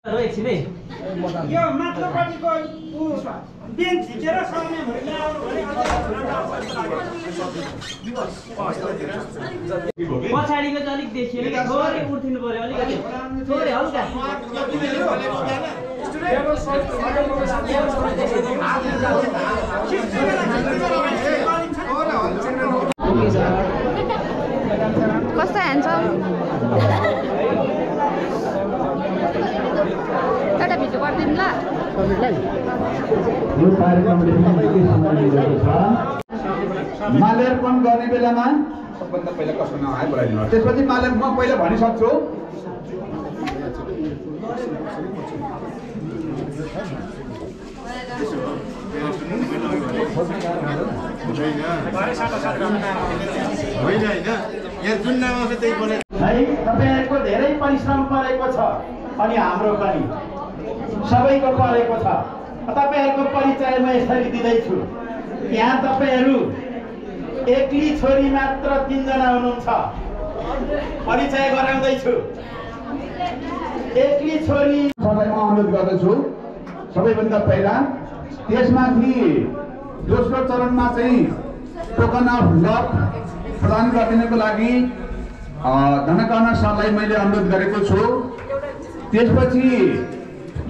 यो माथिल्लोपट्टिको बेन्च झिकेर सर्ने भने पछाडिको चाहिँ अलिक देखियो नि थोरै उठ्नु पर्यो अलिकति थोरै हल्का कस्तो ह्यान्डसम एउटा भिडियो गरिदिनु ल यो कार्यक्रमले माल्यार्पण गर्ने बेलामा सबभन्दा पहिला कसको नाम आयो बोलाइदिनु त्यसपछि माल्यार्पण म पहिला भनिसक्छु तपाईहरुको धेरै परिश्रम परेको छ अनि हाम्रो पनि सबैको परेको छ तपाईहरुको परिचय म यसरी दिदैछु यहाँ तपाईहरु एकली छोरी मात्र 3 जना हुनुहुन्छ परिचय गराउँदै छु एकली छोरी सबैमा अनुरोध गर्दछु सबैभन्दा पहिला त्यसमाथि दोस्रो चरणमा चाहिँ टोकन अफ लभ प्रदान गरिदिनको लागि धनकर्णा सरलाई मैले अनुरोध गरेको छु त्यसपछि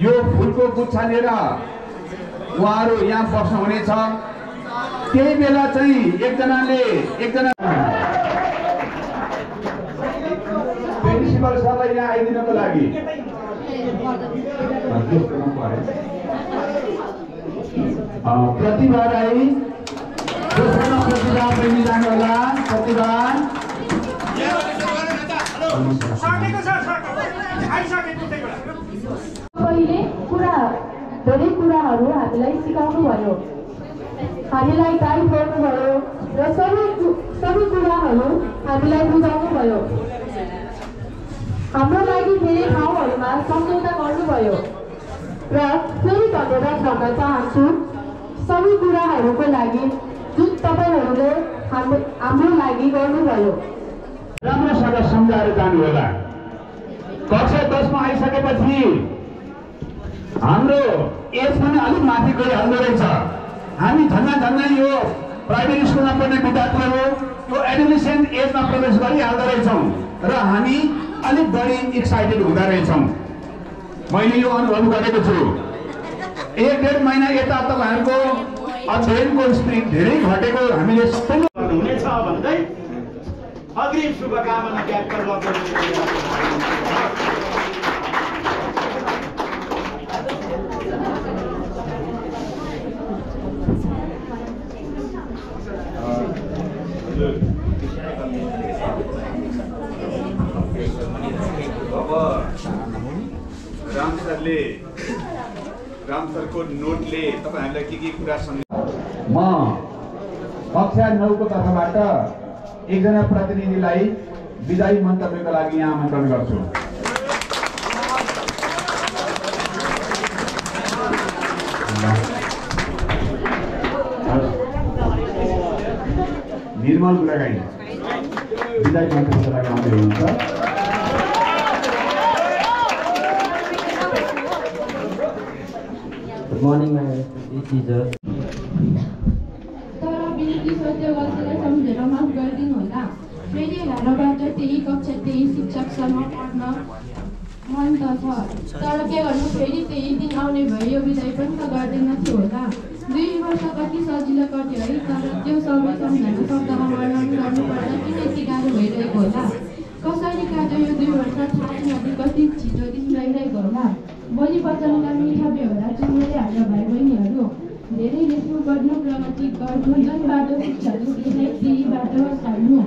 यो फुलको गुच्छा लिएर उहाँहरु यहाँ बस्नु हुनेछ त्यही बेला चाहिँ एकजना प्रिन्सिपल सरलाई यहाँ आइदिनको लागि प्रतिभा राई प्रतिभा प्रेमी जानु होला प्रतिभा पहिले धेरै कुराहरू हामीलाई सिकाउनु भयो हामीलाई गाइड गर्नुभयो र सबै कुराहरू हामीलाई बुझाउनु भयो हाम्रो लागि धेरै ठाउँहरूमा सम्झौता गर्नुभयो र फेरि धन्यवाद भन्न चाहन्छु सबै कुराहरूको लागि जुन तपाईहरुले हाम्रो लागि गर्नुभयो राम्रोसँग सम्झाएर जानु होला कक्षा 10 मा आइसकेपछि हाम्रो एज पनि अलिक माथि गइहाल्दो रहेछ हामी झन्ना यो प्राइमेरी स्कुलमा पढ्ने विद्यार्थीहरू यो एडोलेसेन्ट एजमा प्रवेश गरिहाल्दो रहेछौँ र हामी अलिक बढी एक्साइटेड हुँदा रहेछौँ मैले यो अनुभव गरेको छु 1-1.5 महिना यता तपाईहरुको अध्ययनको स्पिड धेरै घटेको हामीले हुनेछ भन्दै अग्रिम शुभकामना व्यक्त गर्दै अब राम सरको नोटले तपाईहरुलाई के कुरा सम्झ म कक्षा 9 को तर्फबाट एकजना प्रतिनिधिलाई विदाई मन्तव्यको लागि यहाँ आमन्त्रण गर्छु निर्मल गुरागाई विदाई मन्तव्यको लागि आउँदै हुनुहुन्छ Good morning, my teacher. तर बिन्ती सत्य गल्तीलाई सम्झेर माफ गरिदिनु होला फेरि 11बाट त्यही कक्षा त्यही शिक्षकसँग पढ्न मन त छ तर के गर्नु फेरि त्यही दिन आउने भए यो विदाई पनि त गर्दैन थियो होला 2 वर्ष कति सजिलो कट्यो है तर त्यो सबै सम्झना शब्दमा वर्णन गर्नुपर्दा किन यति गाह्रो भइरहेको होला कसरी काट्यो यो 2 वर्ष थाहा नदी कति छिटो दिन गइरहेको होला भोलि बच्चाका मिठा बेहोरा चुमेर हाल्यो भाइ बहिनीहरू धेरै लेख्नु पढ्नु प्रगति गर्नु जुन बाटो शिक्षाहरू त्यही बाटो छाड्नु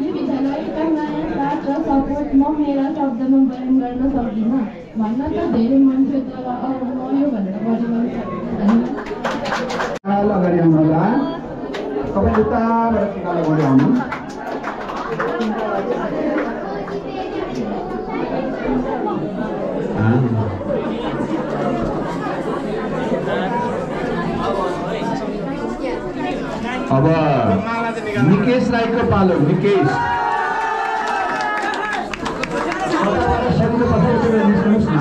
यो विद्यालयका नयाँ पाठ र सपोर्ट म मेरा शब्दमा बयान गर्न सक्दिनँ भन्न त धेरै मन थियो तर अब म यो भनेर गरिरहनु सक्दिनँ अगाडि आउनु होला तपाईँ उताबाट टिका लगाउँदै आउनु अब निकेश राईको पालो निकेश सजिलो पछाडि निस्किनुहोस् न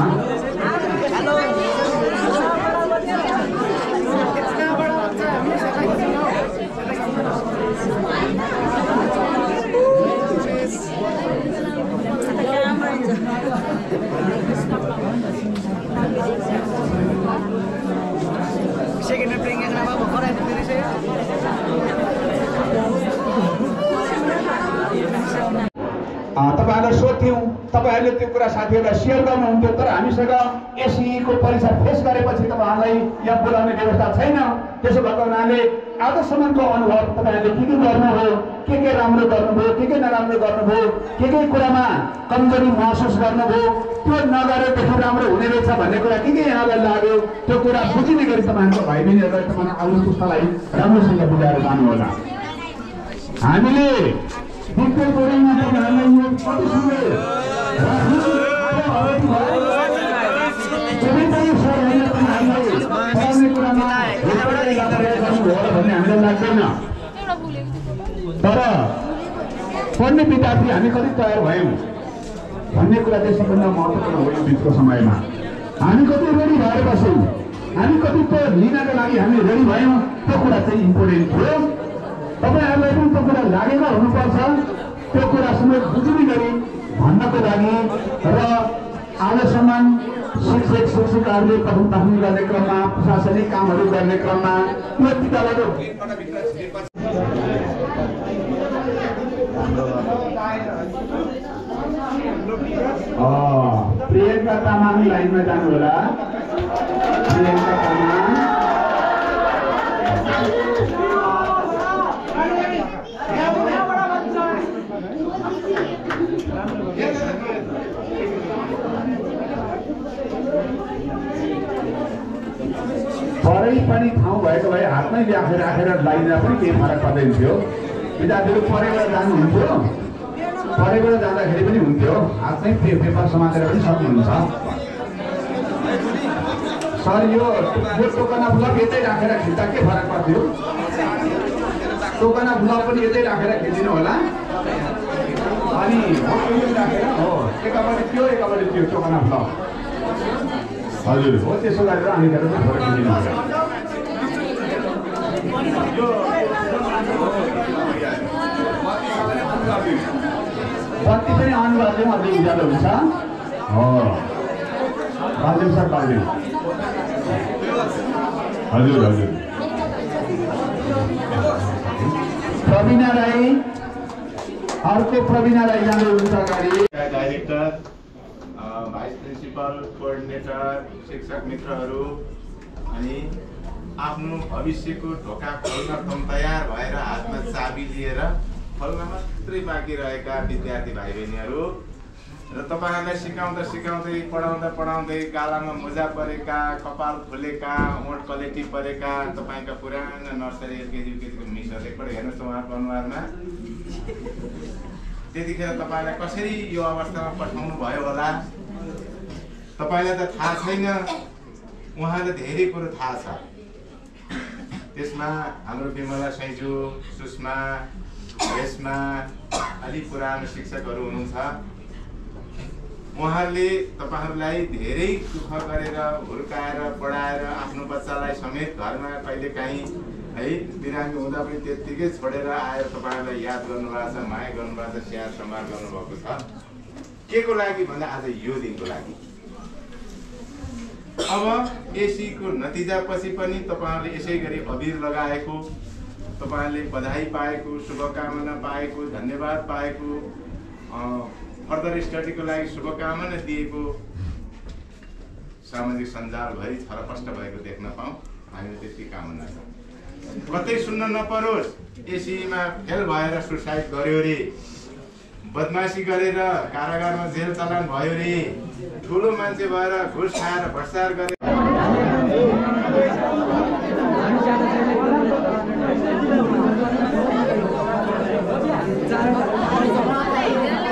तपाईहरुले त्यो कुरा साथीहरुलाई शेयर गर्नुहुन्थ्यो तर हामीसँग एसईको परीक्षा फेस गरेपछि तपाईहरुलाई यहाँ बोलाउने व्यवस्था छैन त्यसो भएको हुनाले आजसम्मको अनुभव तपाईहरुले के गर्नुभयो के राम्रो गर्नुभयो के नराम्रो गर्नुभयो के कुरामा कमजोरी महसुस गर्नुभयो त्यो नगरेदेखि राम्रो हुने रहेछ भन्ने कुरा के यहाँलाई लाग्यो त्यो कुरा बुझिने गरी तपाईहरुको भाइ बहिनीहरुलाई तपाईहरु आउने पुस्तालाई राम्रोसँग बुझाएर जानु होला हामीले डिजिटल बोर्डिङमा तपाईहरुलाई यो कति समय तर पढ्ने विद्यार्थी हामी कति तयार भयौँ भन्ने कुरा चाहिँ सबभन्दा महत्त्वपूर्ण हो यो बिचको समयमा हामी कति रेडी भएर बस्यौँ हामी कति त लिनका लागि हामी रेडी भयौँ त्यो कुरा चाहिँ इम्पोर्टेन्ट थियो तपाईहरुलाई पनि त्यो कुरा लागेको हुनुपर्छ त्यो कुरा समेत बुझ्ने गरी भन्नको लागि र आजसम्म शिक्षक शिक्षिकाहरूले प्रथम प्राथमिक गर्ने क्रममा प्रशासनिक कामहरू गर्ने क्रममा यो विद्यालयको प्रियंका तामाङ लाइनमा जानु होला प्रियंका तामाङ परै पनि ठाउँ भएको भए हातमै राखेर लाइनमा पनि केही फरक पर्दैन थियो विद्यार्थीहरू परेबाट जानुहुन्थ्यो परेबाट जाँदाखेरि पनि हुन्थ्यो हातमै पेपर समातेर पनि सक्नुहुन्छ सर यो टोकना ब्लक यतै राखेर खिच्दा के फरक पर्थ्यो टोकना ब्लक पनि यतै राखेर खिचिदिनु होला अनि राखेर हो एकापट्टि त्यो टोकना ब्लक हजुर हो त्यसो गरेर अनि फोटो खिचिदिनु होला बत्ती पनि अनिवार्य अझै उज्यालो हुन्छ हो बालदेव सर बालदेव हजुर हजुर प्रवीणा राई अर्को प्रवीणा राई जानुहुन्छ अगाडि डाइरेक्टर भाइस प्रिन्सिपल कोअर्डिनेटर शिक्षक मित्रहरू अनि आफ्नो भविष्यको ढोका खोल्न तम तयार भएर हातमा चाबी लिएर खोल्न मात्रै बाँकी रहेका विद्यार्थी भाइ बहिनीहरू र तपाईहरुलाई सिकाउँदै पढाउँदै गालामा मोजा परेका कपाल फुलेका ओठ कलेटी परेका तपाईका पुराना नर्सरी एलकेजी युकेजीको मिसहरूले एकपल्ट हेर्नुहोस् उहाँको अनुहारमा त्यतिखेर तपाईलाई कसरी यो अवस्थामा पठाउनु भयो होला तपाईलाई त थाहा छैन उहाँलाई धेरै कुरो थाहा छ त्यसमा हाम्रो विमला सैजु सुषमा रेशमा अलि पुरानो शिक्षकहरू हुनुहुन्छ उहाँहरूले तपाईहरुलाई धेरै दुःख गरेर हुर्काएर पढाएर आफ्नो बच्चालाई समेत घरमा कहिलेकाहीँ है बिरामी हुँदा पनि त्यतिकै छोडेर आएर तपाईहरुलाई याद गर्नुभएको छ माया गर्नुभएको छ स्याहार सम्हार गर्नुभएको छ के को लागि भन्दा आज यो दिनको लागि अब एसीको नतिजापछि पनि तपाईहरुले यसै गरी अबिर लगाएको तपाईहरुले बधाई पाएको शुभकामना पाएको धन्यवाद पाएको फर्दर स्टडीको लागि शुभकामना दिएको सामाजिक सञ्जालभरि छरपष्ट भएको देख्न पाऊँ हामीले त्यति कामना छ कतै सुन्न नपरोस् एसीमा फेल भएर सुसाइड गर्यो रे बदमासी गरेर कारागारमा जेल चलान भयो रे ठुलो मान्छे भएर घुस खाएर भ्रष्टाचार गरे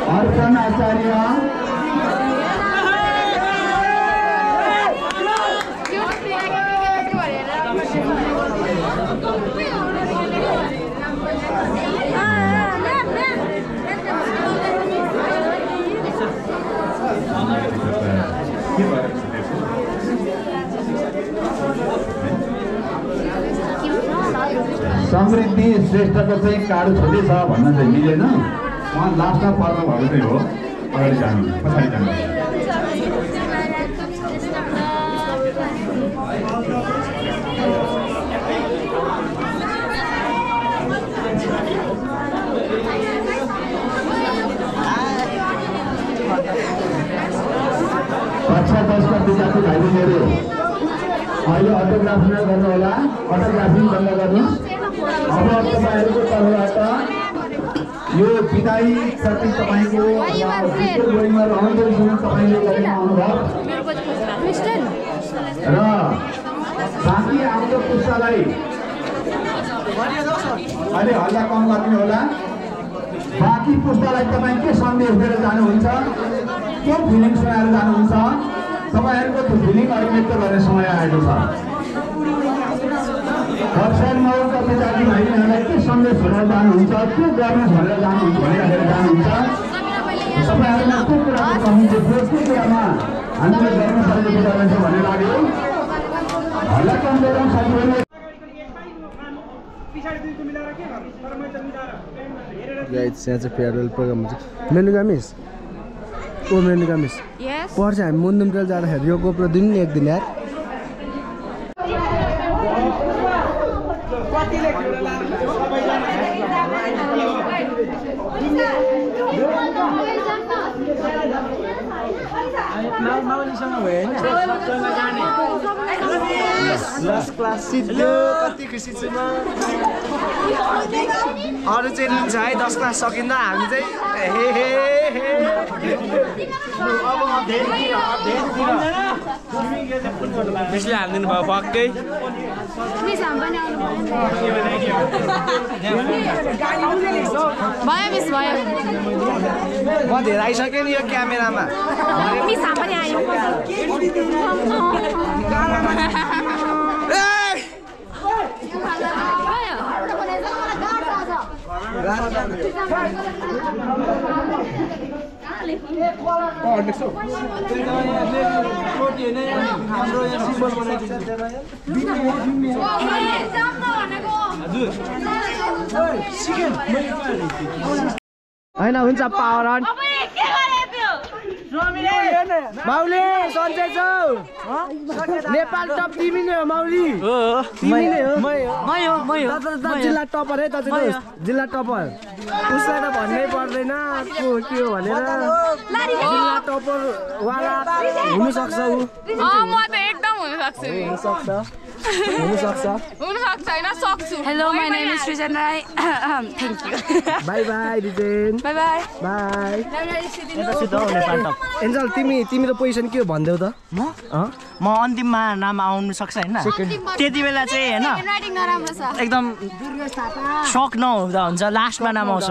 अर्पण आचार्य समृद्धि श्रेष्ठको चाहिँ काडो छुट्टै छ भन्न चाहिँ मिलेन उहाँ लास्टमा पर्नु भएको चाहिँ हो अगाडि जानु पछाडि जानु मान्छेहरू अहिले अटोग्राफ गर्नु होला, अटोग्राफी बन्द गर्नुहोस्। अब तपाईँहरूको तर्फबाट यो विदाई प्रति तपाईँको गोइङमा रहँदैछौँ तपाईँले गरेको अनुभव र बाँकी हाम्रो पुस्तालाई अहिले हल्ला कम गरिदिनु होला। बाँकी पुस्तालाई तपाईँ के सन्देश दिएर जानुहुन्छ, के फिलिङ सुनाएर जानुहुन्छ? तपाईँहरूको त्यो फिलिङ अहिले व्यक्त गर्ने समय आएको छ। कक्षा 9का विद्यार्थी भाइहरूलाई के सन्देश भनेर जानुहुन्छ, के गर्नुहोस् भनेर जानुहुन्छ भनिराखेर जानुहुन्छ? तपाईँहरूमा के कुराको कमी देखियो, के कुरामा हामीले गर्न सकेको गर्नेछ भन्ने लाग्यो? हल्ला कम गरौँ साथीहरूले। गाइस यहाँ चाहिँ फेयरवेल प्रोग्राम हुन्छ। मेनु गामिस ओ मेनु गामिस पर्छ हामी मुन्दुमटेल जाँदाखेरि यो गोप्रो दिनु नि एक दिन यार। लास्ट क्लास सिद्धो कति खुसी छु म। अरू चाहिँ लिन्छ है 10 क्लास सकिँदा हामी चाहिँ मिसले हालिदिनु भयो पक्कै। भयो मिस भयो म धेरै आइसकेँ नि यो क्यामेरामा। मिस पनि आयो होइन हुन्छ पावर अन माउली सन्चै छौ? नेपाल टप तिमी नै हो माउली? तिमी नै हो? जिल्ला टपर है त चाहिँ जिल्ला टपर। उसलाई त भन्नै पर्दैन को के हो भनेर। जिल्ला टपर वाला हुनुसक्छ ऊ। म त एकदम हुनसक्छु होइन सक्छु। Hello my name is Srijan Rai. Thank you. Bye bye Rijen. Bye bye bye. Angel तिमी त पोजिसन के हो भनिदेऊ त। म अन्तिममा नाम आउनु सक्छ होइन? त्यति बेला चाहिँ होइन एकदम सक नहुँदा हुन्छ, लास्टमा नाम आउँछ।